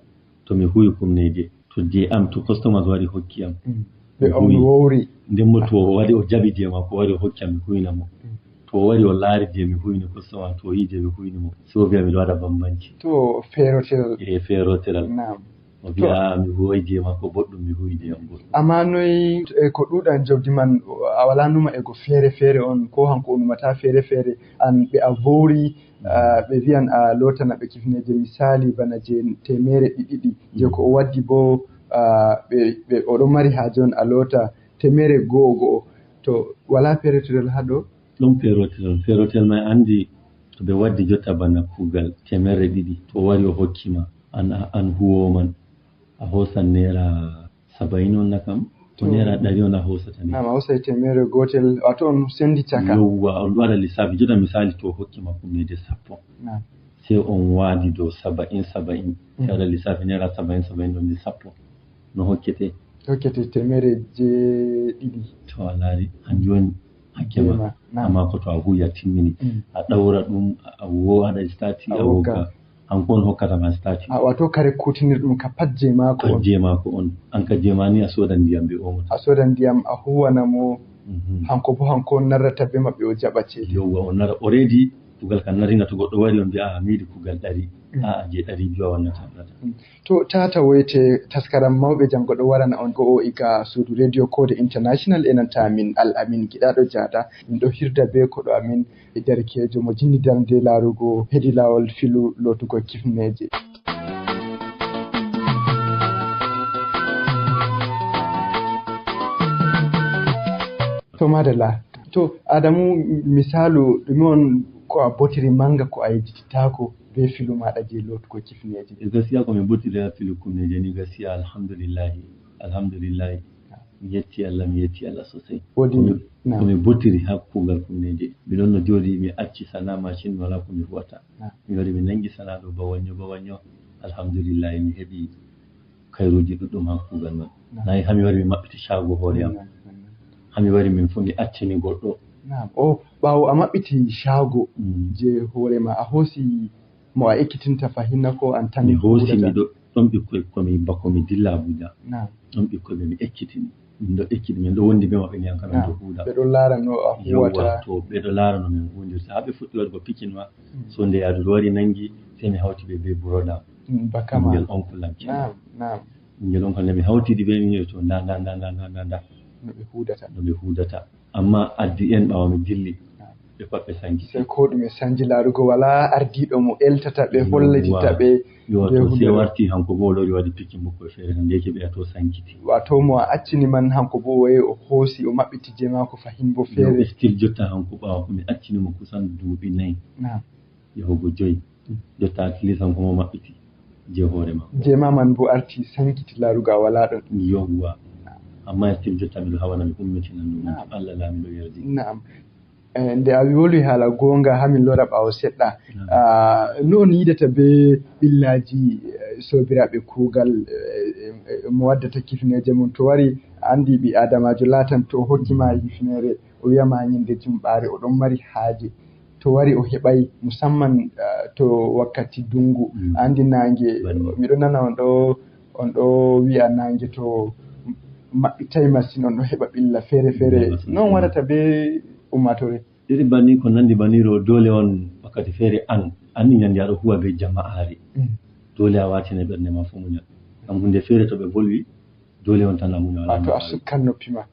to mi huwi kumneeje, to je am, to customers wari hokki am. Mm. Ɓe on wowri. Nden mo to o wari o jaɓi je maako, wari o hokki am, mi huwina mo. Mm. To o wari o laari je mi huwini customer, to o yi'i je mi huwini mo, sai o vi'a miɗo waɗa bambanci. To feerotiral. E feerotiral. Naam. O vi'a mi huway je maako boɗɗum, mi huwi je am boɗɗum. Amma noy e ko ɗuuɗan jawdi man, a walaa numa e go feere-feere on, ko hanko o numata feere-feere, an ɓe a vowri, a, ɓe vi'an a lootana ɓe kifneeje, misali bana je teemeere ɗiɗi ɗiɗi, je ko o waddi bo, a, ɓe, ɓe, o ɗon mari haaje on a loota teemeere go'o go'o. To walaa feerotiral haa ɗo? Ɗon feerotiral. Feerotiral may anndi to ɓe waddi jotta bana kuugal teemeere ɗiɗi, to o wari o hokki ma, an, an huwoowo man, a hoosan neera saba'in on na kam? To neera ɗari on a hoosata ni. Naam, a hoosay teemeere gootel, wato on sendi caka. Yowwa, on ɗo waɗa lissaafi. Jotta misali to o hokki ma kumneeje sappo. Naam. Sai on waadi dow saba'in, saba'in. Mm. Sai waɗa lissaafi neera saba'in, saba'in ɗon ni sappo. No hokkete? Hokkete teemeere jeeɗiɗi. To a laari, hanjum woni hakke ma. Jeema, naam. Amma ko to a huwi a timmini. Mm. A ɗawra ɗum, a wo-, a waɗa stati, a wogga. Hanko on hokkata ma stati. A, wato kare kuutinirɗum ka pat je maako on. Pat je maako on. An ka je ma ni a soodan ndiyam ɓe omata. A soodan ndiyam a huwana mo. Mhm. Hanko bo hanko on narrata be maɓɓe o jaɓa ceede. Yowwa, o nara already, kugal kan naringa to goɗɗo wari on mbi'a, "Ah, mi yiɗi kugal ɗari." Mm. A'a, je ɗari biyu a wannata, a waɗata. Mm. To tata woyte taskaram mawɓe janngo ɗo warana on go'o iga suudu Radio Koode International e nanta min Al Amin Giɗaaɗo Jaada. Min ɗo hirda be koɗo amin e derkeejo mo jinni darnde laarugo hedi laawol filu lootugo kifneeje. To madalla. To Adamu, misaalu, ɗume on ko a botiri manga ko a yejjititaako be filu maaɗa je lootugo kifneeje? E gaskiya ko mi botiri ha filu kifneeje ni gaskiya alhamdulillahi. Alhamdulillahi. Mi yetti Allah, mi yetti Allah sosai. Wodi, ko mi, naam, ko mi botiri ha kuugal kifneeje. Mi ɗon no jooɗi mi acci sana'a mashin wala ko mi huwata. Naam. Mi wari mi nangi sana'a ɗo bawanyo bawanyo. Alhamdulillahi mi heɓi kayruuji ɗuɗɗum ha kuugal man. Naam. Nayi ha mi wari mi maɓɓiti shaago hoore am. Naam, naam, naam. Ha mi wari min fu mi accini goɗɗo. Naam. O, ɓaawo a maɓɓiti shaago, mm, je hoore ma, a hoosi mo a ekkitinta fahin na ko an tan mi hoosi huuɗata? Mi ɗo, ɗon ɓikkoy ko mi bako mi dilla Abuja. Naam. Ɗon ɓikkoy ɓe mi ekkitini. Min ɗo ekkiti, min ɗo wondi be maɓɓe ni an kam min ɗo huuda. Ɓe ɗo laara no a huwata. Yawwa, to ɓe ɗo laara no min huudirta. Ha ɓe fuɗɗi waɗugo pikin ma, mm, so nde yaadu ɗo wari nangi, sai mi hawti ɓe be broda am. Mm, bakama. Ɓingel oncle am kenan. Naam, naam. Ɓingel oncle nde mi hawti ɗi be min, to nda, nda, nda. No ɓe huudata. No ɓe huudata. Amma at the end ɓaawo mi dilli, naam, ɓe pat ɓe sanji. Sai ko ɗume sanji laarugo wala ardiiɗo mo eltata ɓe, yawwa, hollitita ɓe. Yo, be to hunde sai ɗo warti hanko bo o lori waɗi pikin ɓukkoy feere, nde yake ɓe to sankiti. Wato mo a accini man hanko bo o yahi o hoosi o maɓɓiti je maako fahin bo feere. Yo, still jotta hanko ɓaawo ko mi accini mo kusan duuɓi nayi. Naam. Yahugo joyi. Mm. Jotta at least hanko mo maɓɓiti je hoore maako. Je ma man bo arti sankiti laarugo a wala ɗon. Yawwa. Naam. Amma still jotta miɗo hawana mi ummitina ɗum. Naam. Allah laamiɗo yardi. Naam. Eh, nde a wolwi haala goonga, haa min lora ɓaawo seɗɗa. Naam. Ah, no on yiidata bee ɓillaaji, eh, soobiraaɓe kuugal, eh, eh, mo waddata kifneeje mum? To wari, a anndi ɓii aadamaajo laatan, to o hokki ma hifneere, o wi'a ma nyannde jumɓaare o ɗon mari haaje. To wari o heɓaay, musamman, ah, to wakkati dunngu. Mm. A anndi naange, miɗo nana on ɗo, on ɗo wi'a naange to maɓɓitaay masin, on ɗo heɓa ɓilla feere feere. Ɓilla masin. Non waɗata bee ummaatoore? Iri banni ko nandi banni ɗo, dole on wakkati feere an, an nyande aɗo huwa be jama'aare. Mm. Dole a watina ɓernde ma fu munyal. Ngam hunde feere to ɓe bolwi, dole on tan a munya. Wato a sukkan noppi ma.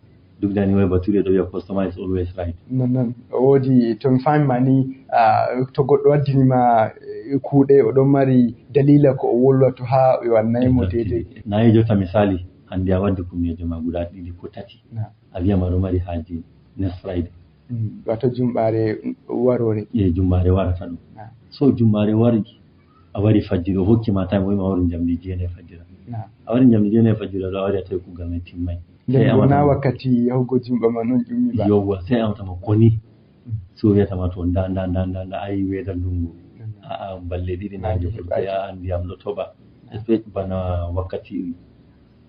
Duk da ni wai bature ɗo wi'a customer is always right. Non, non. O woodi, to mi faami ma ni, ah, to goɗɗo waddini ma, eh, kuuɗe, o ɗon mari dalila ko o wolwa to haa ɓe wannay mo deydey. Exactly. Na e jotta misali, hande a waddi kumneeje ma guda ɗiɗi ko tati. Na. A wi'a ma ɗo mari haaje next Friday. Mm, wato jumɓaare waroore. E jumɓaare warata ɗum. Naam. So jumɓaare wari, a wari fajjiri, o hokki ma time, o wima wari njamdi jeenayi fajjira. Naam. A wari njamdi jeenayi fajjira ɗo, a wari a tawi kugal may timmay. Nden sey a wona wakkati yahugo jumɓa ma non ƴummi ba. Yowwa, sey a wata ma koni. Mm. So wiyata ma to nda, nda, nda, nda, nda, ayi weeda ndungu. Mm. A, a, balle ɗiɗi naange fuɗɗa, a, ndiyam ɗo toɓa. Especially bana wakkati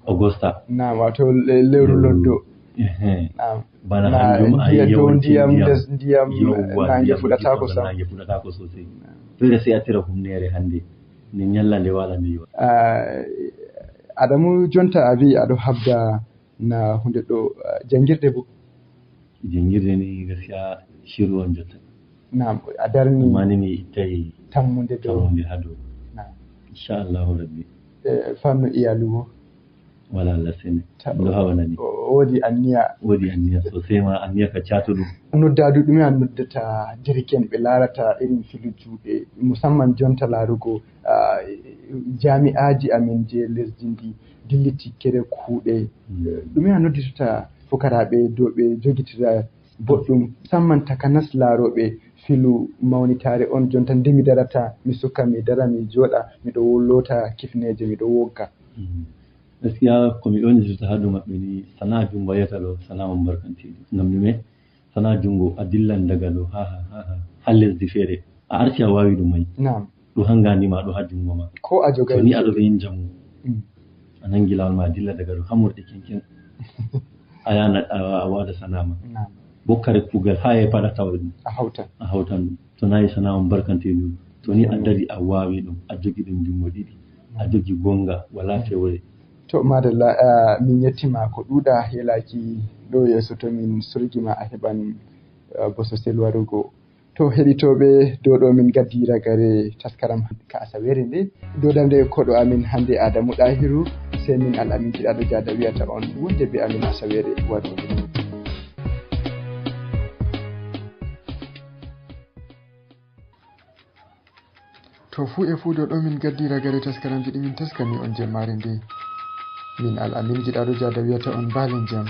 Augusta. Naam, wato le-, lewru loddo. Ehe. Naam. Bana hanjum a yiya ndiyam, ndiyam, naange fuɗataako sam. Naange fuɗataako sosai. Naam. Fere sai a tira humnere hande. Nde nyalla nde wala nde yowa. Ah, Adamu, jonta a wi aɗo habda na hunde ɗo, ah, jangirde bo. Jangirde ni gaskiya shiru on jotta. Naam, a darni. Amma ni mi ittai tammunde dow. Tammunde ha dow. Naam. Insha Allahu Rabbi. Eh, fannu iyalu bo. Wala Allah sene. Ɗo hawanani. O-, wodi anniya. Wodi anniya sosai ma, anniya ka catuɗum. Noddadu ɗume a noddata derke'en ɓe larata irin filu juuɗe, musamman jonta larugo, ah, jami'aji amin je lesdi ndi dilliti kere kuuɗe. Mm. Ɗume a nodditata fukaraɓe dow ɓe jogitira boɗɗum, musamman takanas laroɓe filu mawnitaare on? Jonta nde mi darata, mi suka, mi dara, mi jooɗa, miɗo wo-, loota kifneeje, miɗo wogga. Mm. Gaskiya ko mi ɗon jirta ha dow maɓɓe ni, sana'a jungo yata ɗo, sana'a on barkanteeɗi. Ngam ɗume? Sana'a jungo, a dillan daga ɗo ha, ha, ha, ha, ha lesdi feere. A arti a wawi ɗum mai. Naam. Ɗo hanga ni ma, ɗo ha jungo ma. Ko a jogai. To ni aɗo be njamu. Mm. A nangi lawol ma, a dilla daga ɗo ha morɗi kenken. A yana, a, a wada sana'a ma. Naam. Bo kare kugal ha e paɗa tawa ɗum. A hautan. A hautan ɗum. To nayi sana'a on barkante ɗum. To ni a dari a wawi ɗum, a jogi ɗum jungo ɗiɗi. A jogi gonga, wala fewre. To madalla, ah, min yetti ma ko ɗuuɗa, helaki ɗo yeeso to min surgi ma a heɓan, ah, bososel warugo. To heɗitoɓe, dow ɗo min gaddi ragare taskaram ka asawere nde. Dodande koɗo amin hande Adamu Ɗahiru, sey min Al'amin Giɗaɗo Jada wiyata on wonde be amin asawere warugo. To fuu e fuu, dow ɗo min gaddi ragare taskaramji ɗi min taskani on jemmaare nde. Min Al'amin Giɗaɗo Jada wiyata on mbaalen jam.